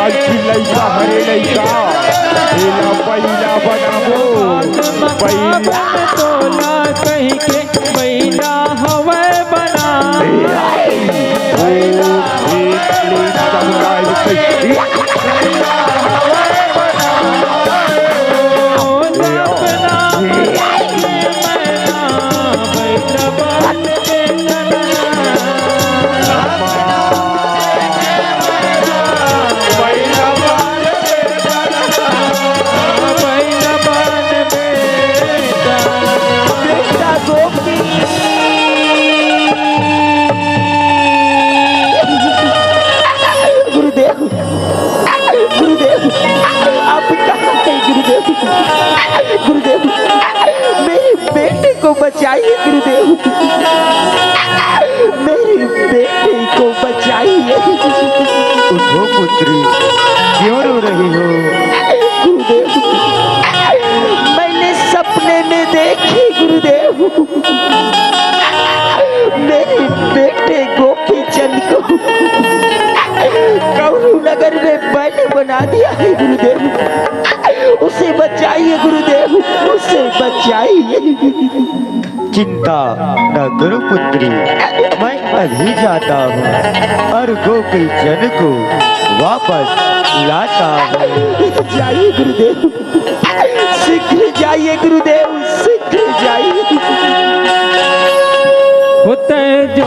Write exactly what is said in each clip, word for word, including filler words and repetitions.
आज की लइका हरे लइका, एला बइला बनाबो, बइला। तोला कहिके बइला हवय बना। ओ, एक ले सब गाय के। ओ सपना, बइला बन के गुरुदेव, गुरुदेव, आप कहाँ हैं गुरुदेव? गुरुदेव, मेरे बेटे को बचाइए गुरुदेव, मेरे बेटे को बचाइए। उठो पुत्री, क्यों रो रही हो? गुरुदेव, मैंने सपने में देखी गुरुदेव, मेरे बेटे गोपी चंद को कौरू नगर में बंद बना दिया है गुरुदेव। उसे बचाइए गुरुदेव, उसे बचाइए। चिंता न करो पुत्री, मैं अभी जाता हूँ और गोपी चंद को वापस लाता हूँ। जाइए गुरुदेव, शीघ्र जाइए गुरुदेव, शीघ्र जाइए। होते जो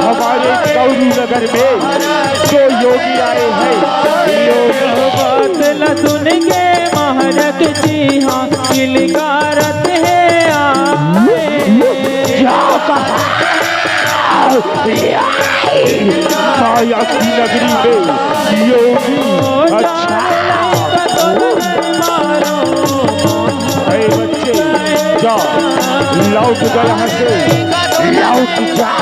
हमारे गौरी नगर में जो योगी आए हैं, योगी। बात ला सुन के महारक जी हाँ किलकारत है आए। माया की नगरी में योगी। अच्छा। जा, लौट जा यहाँ से, लौट जा।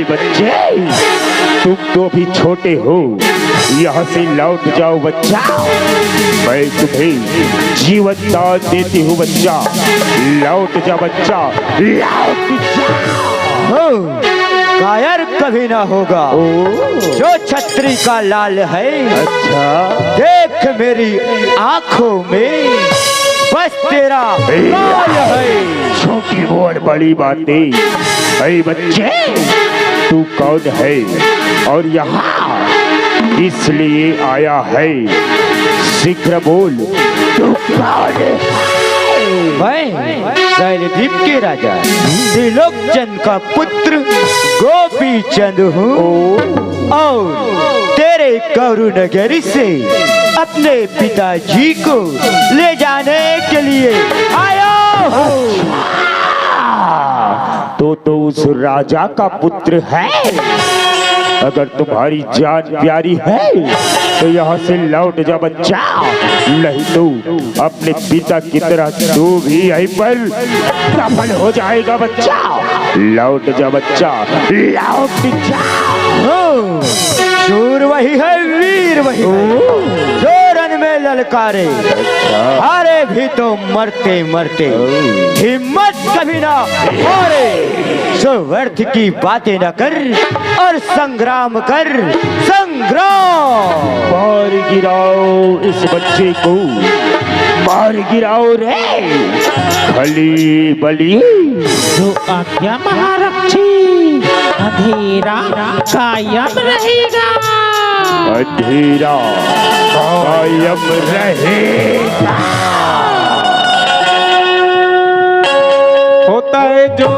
बच्चे, तुम तो अभी छोटे हो, यहाँ से लौट जाओ बच्चा। मैं तुम्हें जीवन दान देती हूँ बच्चा। लौट जा बच्चा, लौट जा। कायर कभी ना होगा। जो छत्री का लाल है। अच्छा। देख मेरी आंखों में बस तेरा काल है। छोटी मोड़ बड़ी बातें। अरे बच्चे, तू कौन है और यहाँ किस लिए आया है? शीघ्र बोल, तू कौन है? मैं शैलदीप के राजा त्रिलोक चंद का पुत्र गोपी चंद हूँ। और तेरे कौरु नगरी से अपने पिताजी को ले जाने के लिए आया हूँ। तो तो उस राजा का पुत्र है। अगर तुम्हारी जान प्यारी है तो यहाँ से लौट जा बच्चा, नहीं तो अपने पिता की तरह तू भी यहीं पर सफल हो जाएगा बच्चा। लौट जा बच्चा, लौट जा। शूर वही है, वीर वही है, जो रण में ललकारे, हारे भी तो मरते मरते हिम्मत कभी ना हारे। सो व्यर्थ की बातें न कर और संग्राम कर, संग्राम। मार गिराओ इस बच्चे को, मार गिराओ रे खली बली। जो आज्ञा महारक्षी, अंधेरा कायम रहेगा। अंधेरा कायम रहेगा। होता है जो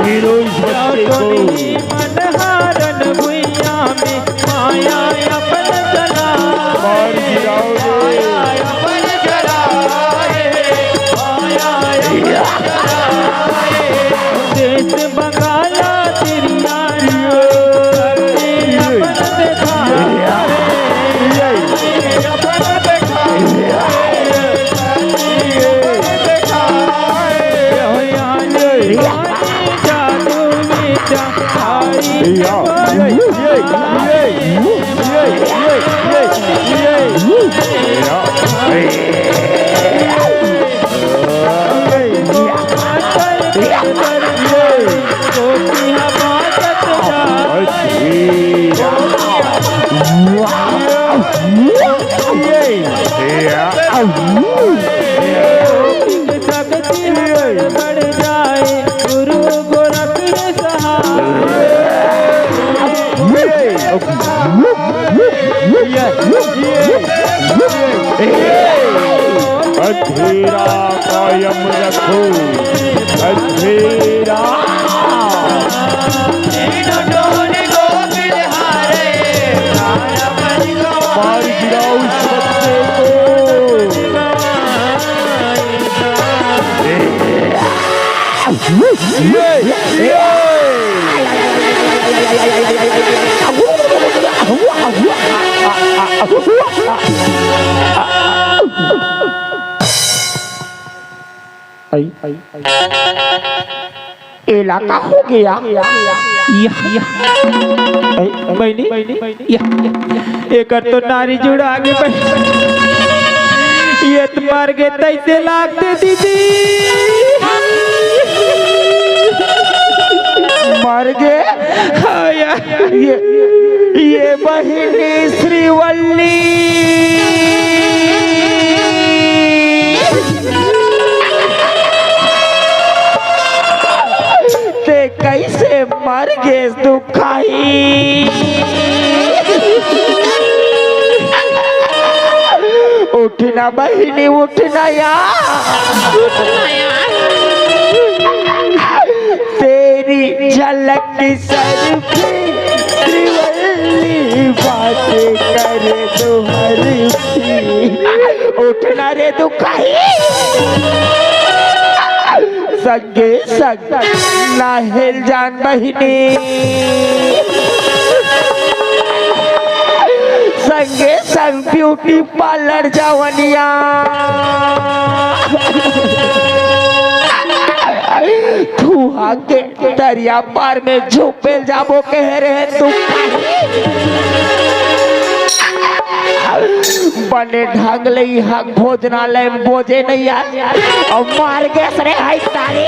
हीरो इस बच्चे को। मनहारन भुइयां में माया अपन चला। मार गिराओ रे। माया अपन चला। देश बंगाला तेरी यारी, अपन देखा। अपन देखा। जादू में जा। या, ये, ये, ये, या, अंधेरा कायम रखो, अंधेरा। मार गिराओ इस बच्चे को। एला का हो गया? या, या। ए, बहिनी, या, या। एकर तो नारी जुड़ा आगे बहिनी। ये तो मर गे तैसे लागते दीदी। मर गे? हाँ यार। ये, ये बहिनी श्रीवल्ली। ते कैसे मर गे दुखाई? उठना बहिनी, उठना यार। तेरी झलक की सर पे श्रीवल्ली बातें करे तो हर की। उठना रे दुखाई। संगे संग नाहेल जान बहिनी, संगे संग ब्यूटी पार्लर जवनिया। थुहा के दरिया पार में झोपेल जाबो कहे रहे तू। बने ढंग ले इहाँ भोजनालय में बोजे नहीं आय, अउ मार गेस रे हाय तारी।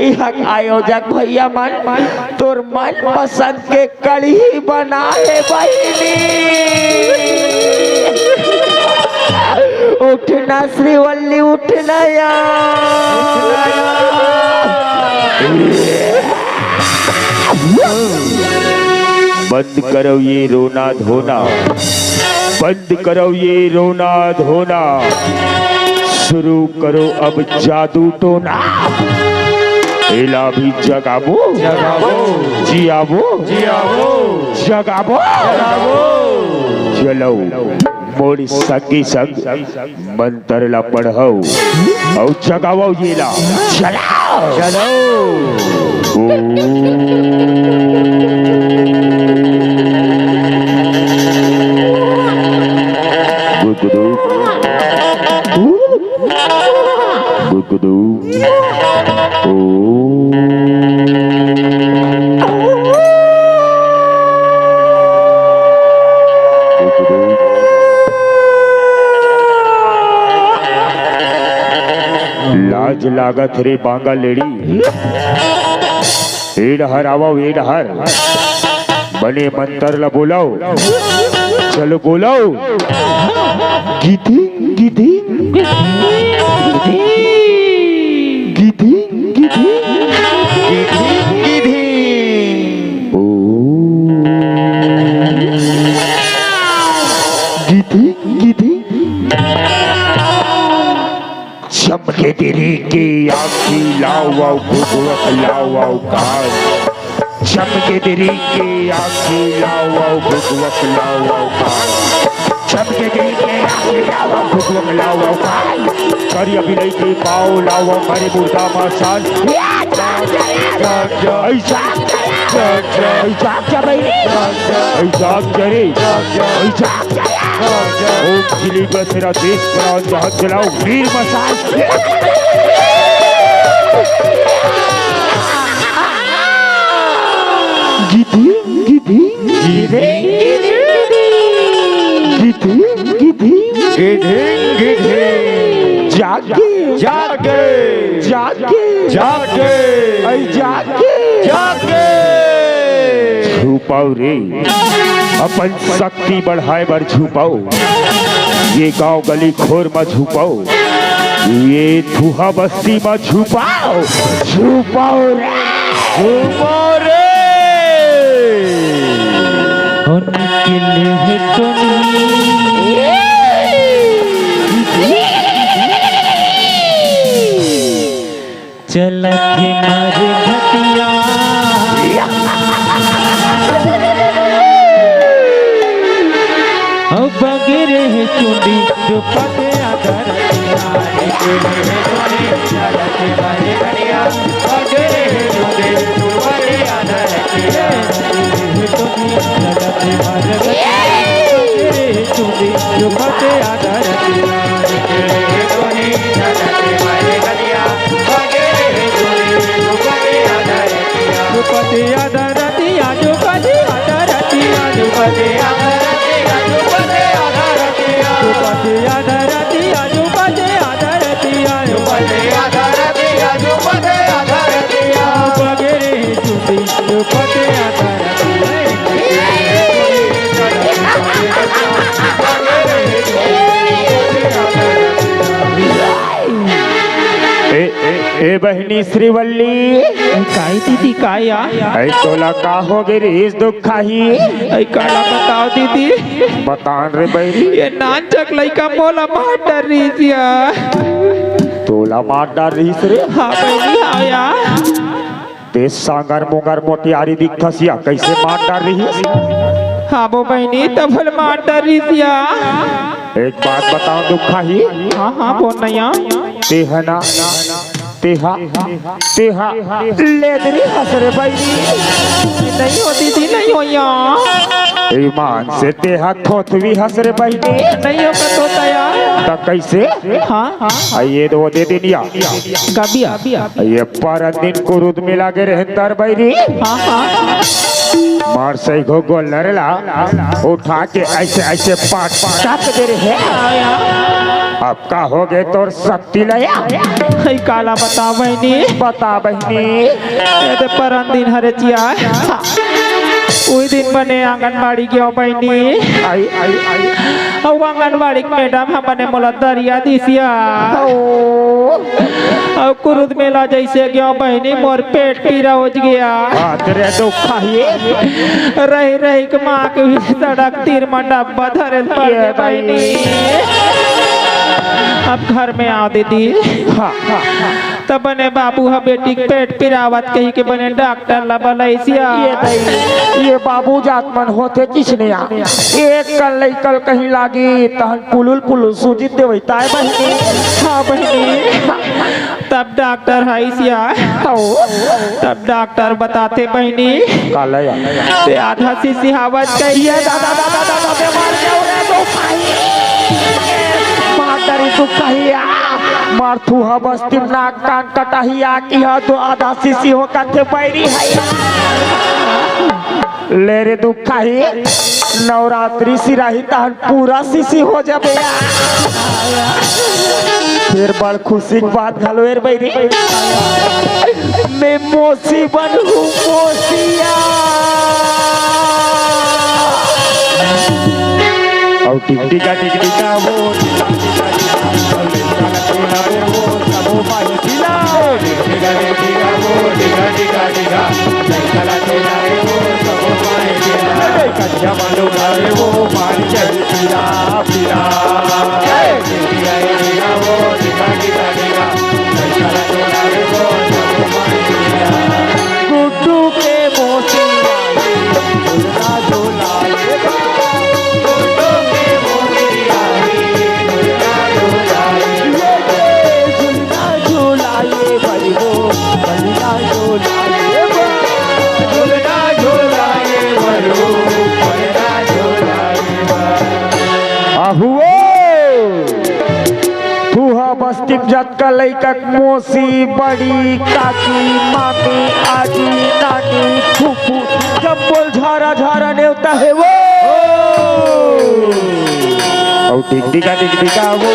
इहाँ आयोजक भैया मन, तोर मन पसंद के कढ़ी बना ले बहिनी। उठना श्रीवल्ली, उठना यार। बंद करो ये रोना धोना, बंद करो ये रोना धोना, शुरू करो अब जादू टोना। एला भी जगाबो, जगाबो। जियाबो, जियाबो। जगाबो, जगाबो। चलो, मोर संगी संग मंत्र ला पढ़व अउ जगावव येला। चलाओ। चलो। ओम लागत रे बांगा लेड़ी। ए डहर आवव, ए डहर। बने मंतर ल बोलव। चलो बोलव। गिधिंग, गिधिंग। गिधिंग, गिधिंग। गिधिंग, गिधिंग। ओ। गिधिंग, गिधिंग। चमके दिरी के आँखी लावव, भुगवक लावव कान। चमके दिरी के आँखी लावव, भुगवक लावव कान। चमके दिरी के आँखी लावव, भुगवक लावव कान। करिया बिलई के पाँव लावव, मारे मुर्दा मसान। ऐसा, ऐसा, ऐसा, ऐसा, ऐसा, ऐसा, ऐसा, ऐसा, ऐसा, ओम जिली बसेरा देश प्राण जहां चलाओ वीर मसाल। गिधी, गिधी, गिधी, गिधी, गिधी। गिधिंग गिधिंग। जागे, जागे। जागे, जागे। ऐ जागे। जागे। छुपाव रे, अपन शक्ति बढ़ाए बर छुपाव। ये गांव गली खोर म छुपाव, ये थुहा बस्ती म छुपाव, छुपाव रे। छुपाव रे। उनके लिए टोनी। चलत हे मार घटिया। अउ बगरे हे चुंदी जो पते आदर। ए, ए, ए बहिनी श्रीवल्ली। ए, काई दीदी, काई आ? ए, तोला का हो गे रिहिस दुख खाही? ए, काला बताव दीदी। बतान रे बहिनी। ये नानचक लइका मोला मार डर रिहिस या। तोला मार डर रिहिस रे? हाँ बहिनी, हाँ या। ते सांगर मुंगर मोटियारी दिखथस या, कइसे मार डर रिहिस? हाँ वो बहिनी, तब भले मार डर रिहिस या। एक बात बताव दुख खाही। हाँ, हाँ, बोल नैया। तेहा ना, तेहा, तेहा लेदरी हस रे बहिनी। नहीं हो दीदी, नहीं हो या। ईमान से तेहा थोथवी हस रे बहिनी। नहीं हो का तोता या। त कइसे? हाँ, हाँ। आ ये दे वो दे दिन या। गबिया। ये परन दिन कुरुद मिला के रहन तर बहिनी। हाँ, हाँ। मार सही घो गोल्लर ला उठा के अइसे, अइसे पाट, पाट दे रहे हैं। अब का हो गे तोर शक्ति लया? हे काला बता बहिनी। बता बहिनी। ए दे परन दिन हरे चिया। उही दिन बने आंगनबाड़ी गेंव बहिनी। आई, आई, आई। अउ आंगनबाड़ी के मैडम ह बने मोला दरिया दिस या। ओ। अउ कुरुद मेला जइसे गेंव बहिनी, मोर पेट पीरा हो गे या। हाँ, तेरे दुख खाही। रहि रहि के माँ के भी सड़क तीर म डब्बा धरे ल पड़ ये गे भाई। बहिनी। अब घर में आव दीदी। हाँ, हाँ, हाँ। त बने बाबू ह बेटी के पेट पिरावत कहिके बने डॉक्टर ला बलइस या। ये दई, ये बाबू जात मन होथे किसने या। एक कन लइका ल कहीं लागी, तहन पुलुल पुलुल सूजी देवई ताय बहिनी। हाँ बहिनी। तब डॉक्टर ह अइस या। हौ। तब डॉक्टर बताथे बहिनी। काला या? ते आधा शीशी हवस कहिके। ये दादा, दादा, दादा, बीमार के हो रे, दुख खाही। मार डरी दुख खाही या। मार थुहा बस्ती नाक कान कटाही या कि हा दो आधा शीशी हो कथे बैरी है। ले रे दुख खाही। नवरात्रि सिराही तहन पूरा शीशी हो जाबे या। फेर बड़ खुशी के बात घलो ए रे बइरी। मैं मौसी बनहूँ, मौसिया। अउ टिकटिका टिकटिका वो, टिकटिका टिकटिका वो, टिकटिका टिकटिका वो, सबो माई पिला। टिकटिका टिकटिका वो, टिकटिका टिकटिका, लइका ला खेलावे वो, सबो माई पिला। कच्चा बालू खावे वो, पानी चाही पिला, पिला। गुड्डू के मौसी आई, झूलना झूला ले बा। गुड्डू के मौसी आई, झूलना झूला ले बा। ये के झूलना झूला ले बा, वो झूलना झूला ले बा। झूलना झूला ले बा, वो झूलना झूला ले बा। आहुओ, तुहा बस्ती म जतका लइका के मौसी, बड़ी, काकी, मामी, आजी, नानी, फूफू, जब बोल झारा झारा नेवता हे वो। अउ टिकटिका टिकटिका वो।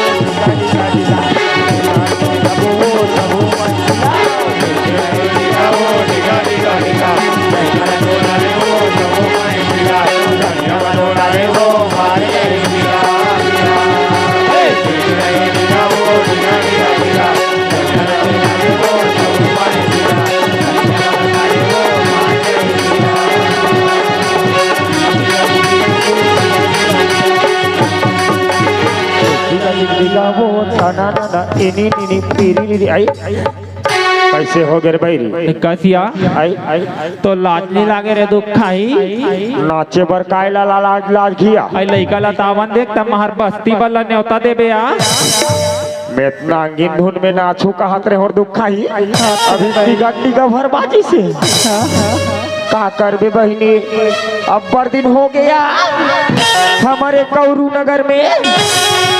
एनी नी नी, पीरी ली ली, आई। कइसे हो गे रे बइरी? ए, कसिया, आई, आई। तो लाज नइ लागे रे दुखाही? नाचे बर काय ला, ला, लाज, लाज घिया? आई लइका ला तावन देख, त महर बस्ती वाला नेवता देबे आ। मैं इतना अंगीन धुन में नाचू कहत रहे हो दुखाही। अभी टिका, टिका भर बाजी से। का करबे बहिनी, अब्बड़ दिन हो गया हमरे कौरू नगर में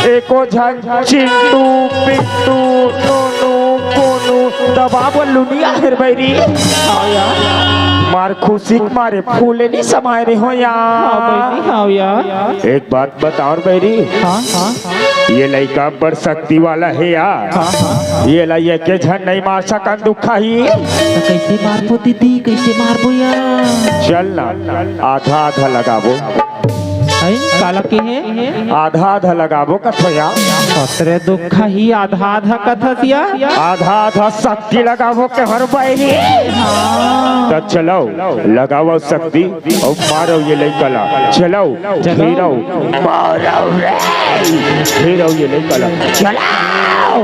एको झन चिंटू, पिंटू, नोनू, कोनू दबा बोलू निया हेर बैरी। मार खुशी के मारे फूले नहीं समाए रहे हो यार। हाँ बहिनी, हाँ यार। एक बात बताओ बैरी, हाँ, हाँ। ये लइका बड़ शक्ति वाला हे यार। हाँ, हाँ। ये ला एके झन नहीं मार सकन दुखाही। त कइसे मारबो दीदी, कइसे मारबो यार? चल ना, आधा आधा लगाबो। हैं? काला के हे? आधा आधा लगाबो कथो यार। अतरे दुखाही आधा आधा कथस यार। आधा आधा शक्ति लगाबो के हर बहिनी। हाँ। त चलो, लगाओ शक्ति। अउ मारो ये लइका ला, चलाओ, चलाओ। घेराओ, मारो रे। घेराओ ये लइका ला, चलाओ।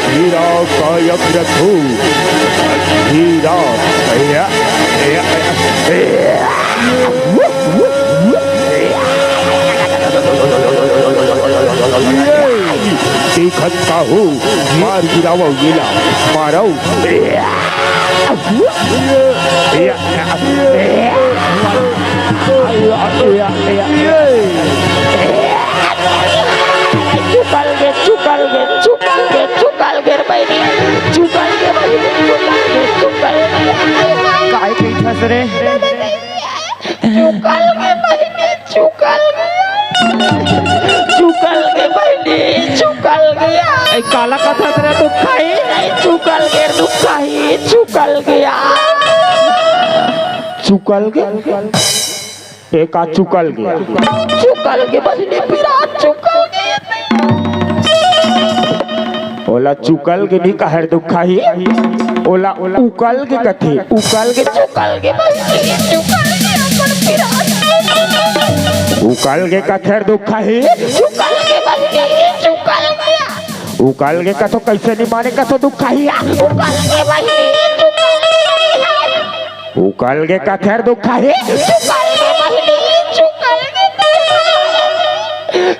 घेराओ कायम रखो। घेराओ। या, या, या। देखत का हो, मार गिराओ ये ला, मारो। चुकल गे, चुकल गे, चुकल गे, चुकल गे रे बहिनी, चुकल गे बहिनी, चुकल गे, चुकल गे। काय कहिथस रे? चुकल गे बहिनी, चुकल गे। चुकल गे बहिनी, चुकल गे। ए, काला कथस रे दुखाही? चुकल गे दुखाही, चुकल गे। चुकल गे? ए का चुकल गे? चुकल गे बहिनी, पिरात चुकल गे। ओला चुकल गे नी कहे रे दुखाही, ओला उकल गे कथे। उकल गे, चुकल गे बहिनी, चुकल गे, अपन पिरात। उकल गे कथे रे दुखाही। चुकल गे बहिनी, चुकल गे। उकल गे कथो कइसे नी माने कथो दुखाही। उकल गे बहिनी, चुकल गे। उकल गे कथे रे दुखाही। चुकल गे बहिनी, चुकल गे।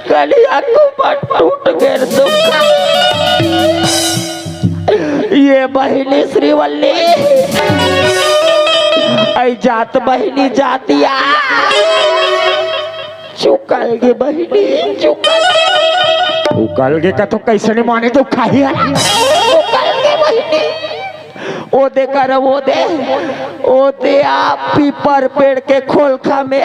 कलिया कुमर टूट गे रे दुखाही। ये बहिनी श्रीवल्ली, ऐ जात बहिनी जातिया। चुकल गे बहिनी, चुकल गे। उकल गे कथो कइसे नी माने दुखाही। उकल गे बहिनी। ओ दे कर, ओ दे, ओ दे आ पीपर पेड़ के खोलखा में।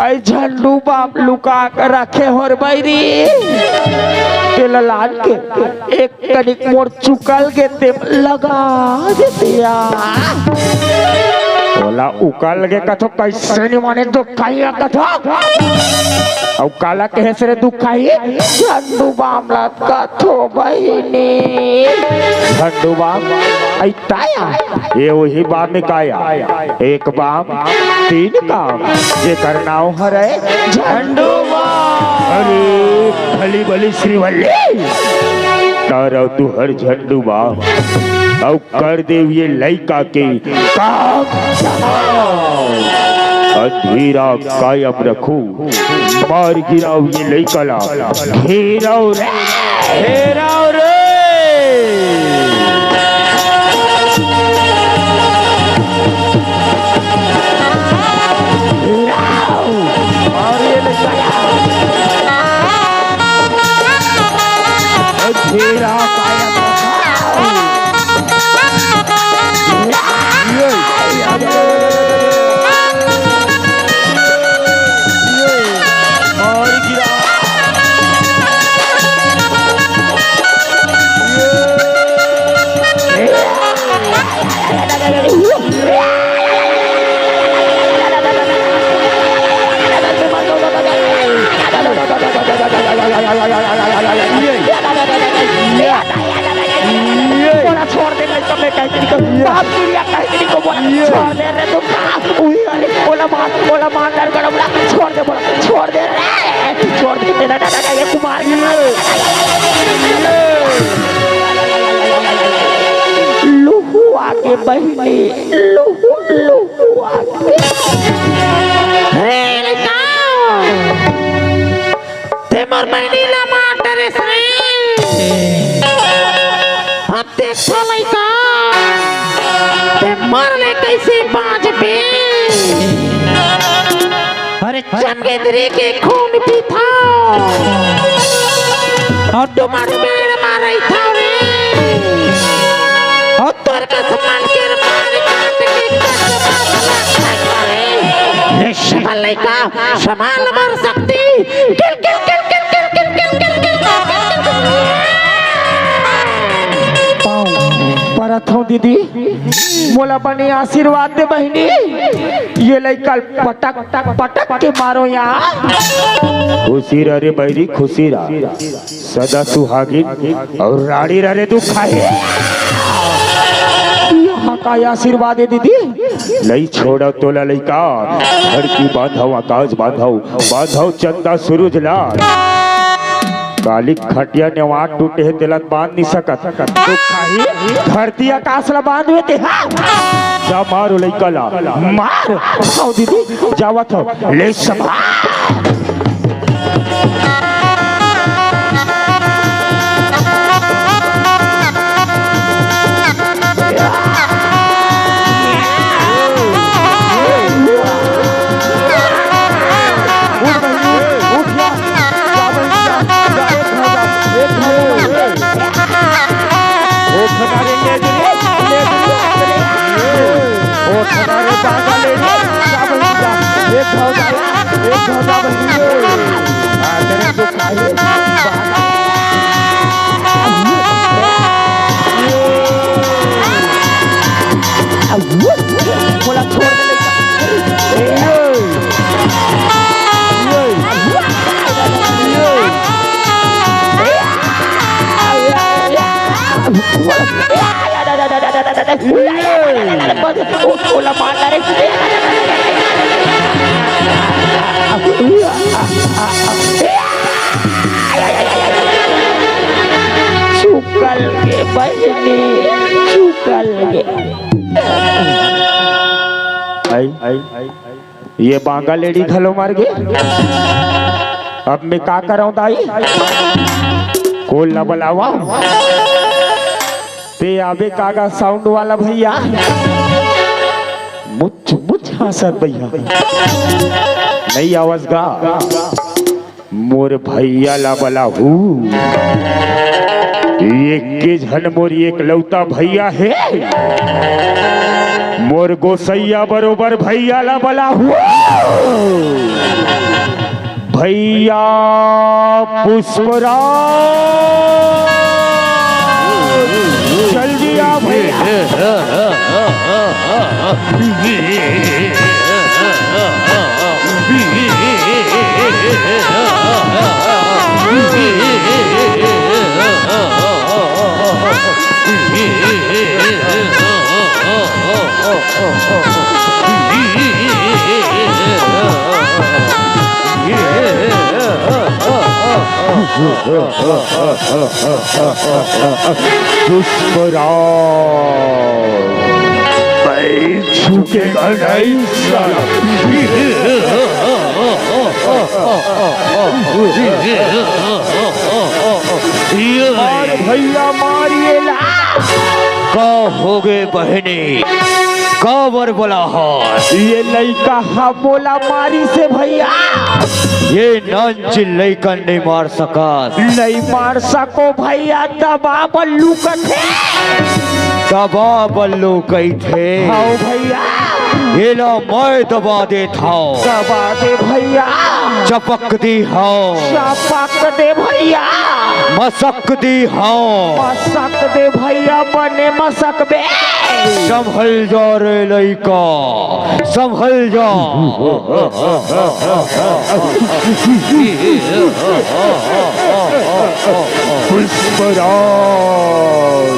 अई झंडू बाम लुका के रखे हों रे बईरी, तेला लान के एक कनिक मोर चुकल गे ते लगा देते या। ओला उकल गे कथों, कइसे नी माने दुखाही कथों। अउ काला कहेस रे दुखाही? झंडू बाम ला कथों बहिनी। झंडू बाम, अई ताया, ये उही बाम हे काया। एक बाम, तीन काम, जेकर नांव हरे झंडू बाम। अरे, भली भली श्रीवल्ली, तारा तुहर झंडू बाम, अउ कर देव ये लइका के काम। अंधेरा कायम रखू, मार गिराव ये लइका ला, घेराव रे। घेराव रे। घेराव रे। घेराव कायम रखू। मोला छोड़ दे, नहीं तो मैं कह के निकल, बाप दुनिया कह के निकल, मोला छोड़ दे रे तुम। उही, अरे, मोला मार, मोला मार, डर गड़ा, मोला छोड़ दे, मोला छोड़ दे रे, तू छोड़ दे, ना, ना, ना, ना, ये कुमार के मार। लुहुआ के बहिनी, लुहु, लुहुआ के। हे लइका, ते मोर बहिनी ला मार डरेस रे। अब देखो लइका, ते मर ले कइसे बाँचबे। अरे चमगेंदरी के खून पीथव, अउ डुमा डुमा मारथव रे। अउ तोर कस मन के मार काट के कस मार हे सफल लइका, समान मर सकती। किल, किल, किल। पाँव परत हूँ दीदी, मोला बने आशीर्वाद दे बहिनी। ये लइका पटक पटक के मारो या। खुशी रह रे बईरी, खुशी रह। सदा सुहागिन अउ रानी रह रे दुखाही। यहाँ का आशीर्वाद हे दीदी। नहीं छोड़ा तोला लइका, धरती बांधव, आकाश बांधव, बांधव चंदा सूरज ला। काली खटिया नेवार टूटे हे, तेला बांध नहीं सकत। दुखाही धरती आकाश ला बांध देते, हाँ। जा मारो लइका ला, मार। आओ दीदी, जावत हो, ले समा। मोला छोड़ दे लइका। ओला मार डारे। चुकल गे बहिनी, चुकल गे। आई, आई, ये बांगा लेड़ी घलो मर गे। अब मैं का करंव दाई? कोन ला बलावंव? ते आबे कागा साउंड वाला भइया? मुच मुच हाँसत भइया। नहीं आवस गा। मोर भइया ला बलाहू। एके झन मोर एकलौता भइया हे। मोर गोसैया बरोबर भैया ला बला हुआ। भैया पुष्पराज, जल्दी आ भैया। पुष्पराज, मैं झुकेगा नहीं साला। और भैया मारिए ला। का होगे बहिनी, काबर बला हा? ये लइका हा मोला मारिस भैया। ये नानचिन लइका नइ मार सकस। नइ मार सको भैया, दबा बल्लू कथे। दबा बल्लू कहिथे। हव भैया। एला मैं दबा देथंव। दबा दे भैया। चपक दे हव। चपक दे भैया। मसक दे हव। मसक दे भैया, बने मसकबे। संभल जा रे लइका, संभल जा। पुष्पराज,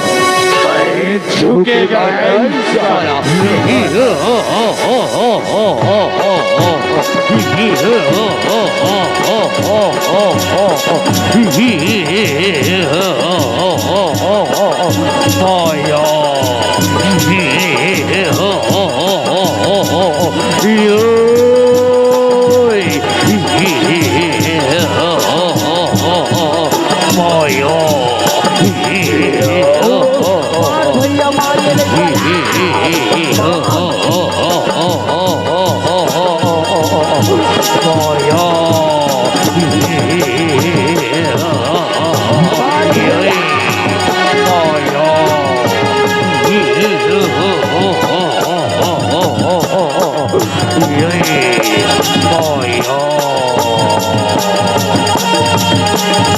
झुकेगा नहीं साला। माया। माया। भैया मार के ले जा।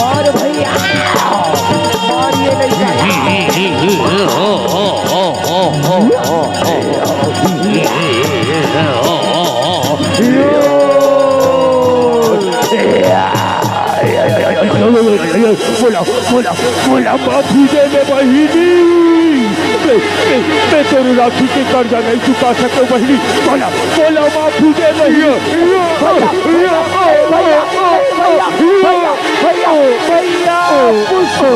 मार भैया, मार ये लइका। मोला, मोला, मोला माफी दे दे बहिनी। मैं, मैं, मैं तोर राखी के कर्जा नहीं चुका सकंव बहिनी। मोला, मोला माफी दे बहिनी। भैया, भैया, भैया, भैया, भैया, भैया, पुष्पा।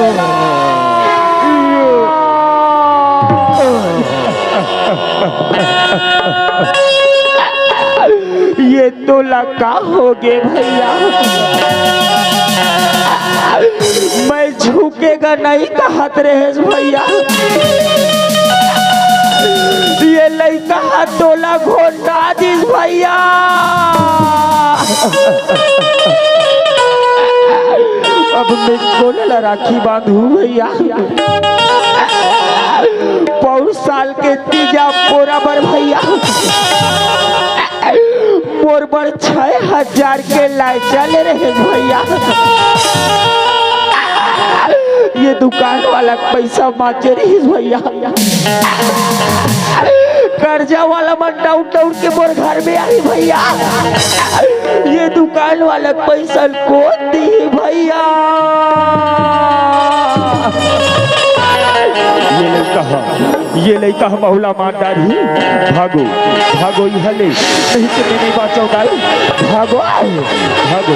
ये तोला का होगे भैया? मैं झुकेगा नहीं कहत रहेस भैया। ये लइका हा तोला घोंटा दिस भैया। अब मैं कोन ला राखी बांधहूं भैया? पौष साल के तीजा पोरा बर भैया, मोर बर छह हजार के लालचा ले रहेस भैया। ये दुकान वाला के पैसा बांचे रहिस भैया। कर्जा वाला मन दउड़ दउड़ के मोर घर में आही भैया। ये दुकान वाला के पैसा कोन दिही भैया? ये लइका हा, ये लइका हा मोला मार डारही। भागो, भागो इहाँ ले, नहीं तो मैं नहीं बाँचव दाई। भागो, भागो,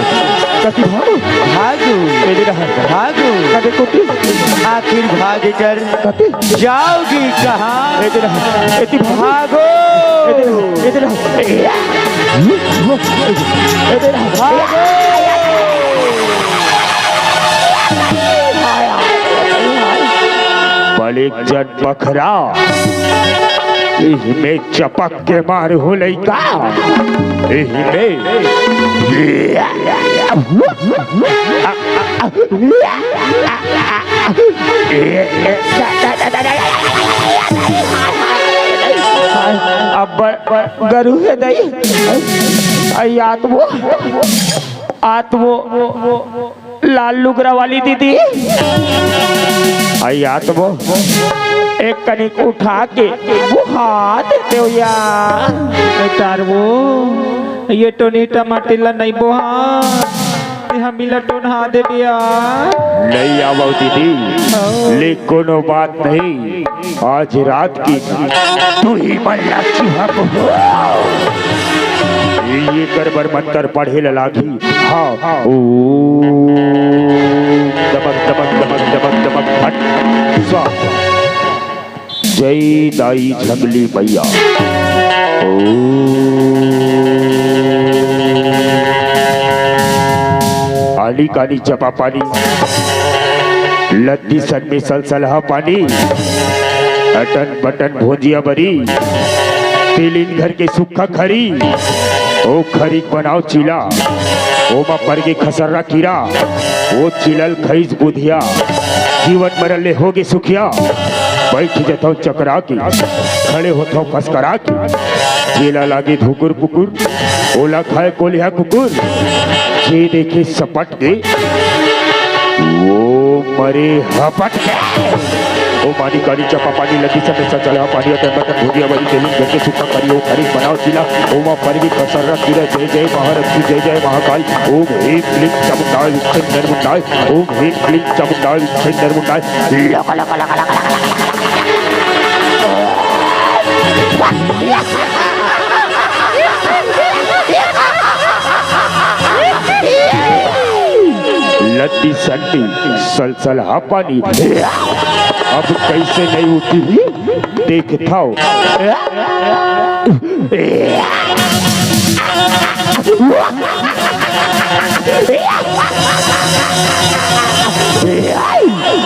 कति भागो? भागो। ए दे रहा। भागो। कते कोती? आखिर भाग कर कति? जाओगी कहाँ? ए दे रहा। एती भागो। भागो। ए दे रहा। ए दे रहा। ए दे रहा। ए दे रहा। भागो। बड़े जन बखरा, इहमें चपक के मार हो लइका, इहमें। गरु हे दई। अई आत वो, आत वो लाल लुगरा वाली दीदी। अई आत वो एक कनिक उठा के बुहा देते हो यार। ए तारवो, ये टोनी टमाटर ला नहीं बोहा, ये हमी ला टोनहा देबे यार। नहीं आवव दीदी, हाँ। ले कोनो बात नहीं, आज रात के तुही मन ला चुहक हो। ये कर बर मंत्र पढ़े ला लागी। हाँ, हाँ। ओम दमक दमक दमक दमक दमक फट स्वाहा। जय दाई जंगली मैया। ओम। आनी कानी चपा पानी, लद्दी सन में सलसलहा पानी, अटन बटन भोजिया बरी, तिलिन घर के सुक्खा खरी, ओ खरी बनाव चीला, ओमा परगे खसर्रा कीरा, ओ चीला ल खइस बुधिया, जीवन मरन ले होगे सुखिया, बइठ जथव चकरा के, खड़े होथव फसकरा के, जेला लागे धुकुर पुकुर, ओला खाए कोलिहा कुकुर, जे देखे सपट के, ओ मरे हपट के। ओ मानी कानी चपा पानी, लगी समे सचल हा पानी, अटन बटन भुजिया बरी, तेलिन घर के सुक्खा खरी, ओ खरी बनाव चीला, ओमा परगे खसर्रा कीरा, जय जय महालक्ष्मी, जय जय महाकाल, ओम ह्रीं क्लीं चामुंडाय विद्महे निर्मुंडाय, ओम ह्रीं क्लीं चामुंडाय विद्महे निर्मुंडाय, लका लका लका लका लका लका। लद्दी सन्नी सलसलहा पानी। अब कइसे नहीं उठही, देखथव।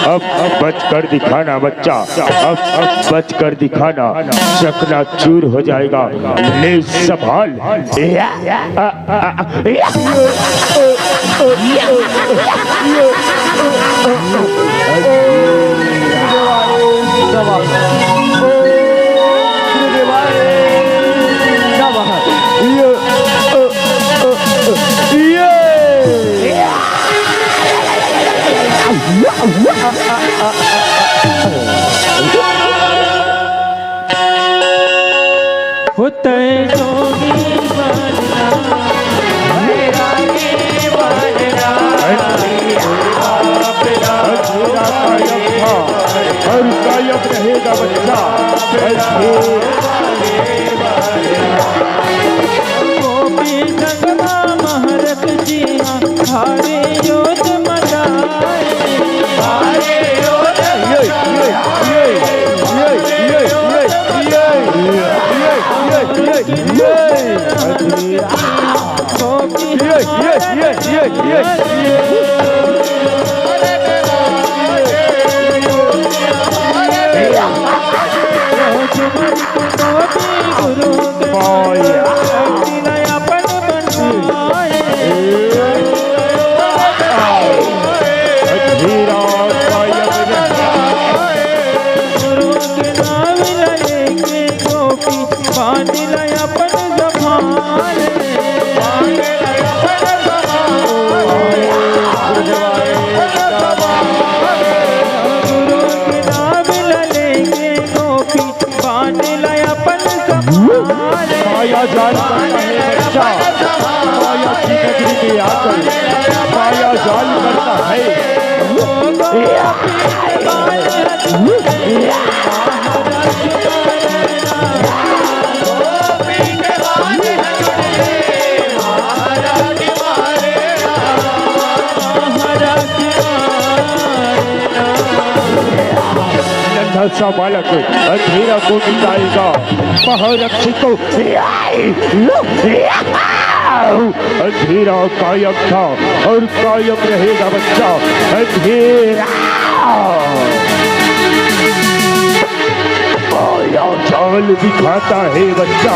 अब, अब बचकर दिखाना बच्चा, अब, अब बचकर दिखाना, चकनाचूर हो जाएगा। ले संभाल। होतै जोगी बनना, बैरागी बनना। और कायम रहेगा बच्चा। गोपी संगमा महारथ जी हाँ, हरे योत मचाए। हरे योत ये, ये, ये, ये, ये, ये, ये। माया जाल करता है बच्चा, माया की नगरी में आकर माया जाल करता है। नन्हा सा बालक अंधेरा को मिटाएगा, महारथी को। अंधेरा कायम था और कायम रहेगा बच्चा। अंधेरा माया जाल दिखाता है बच्चा।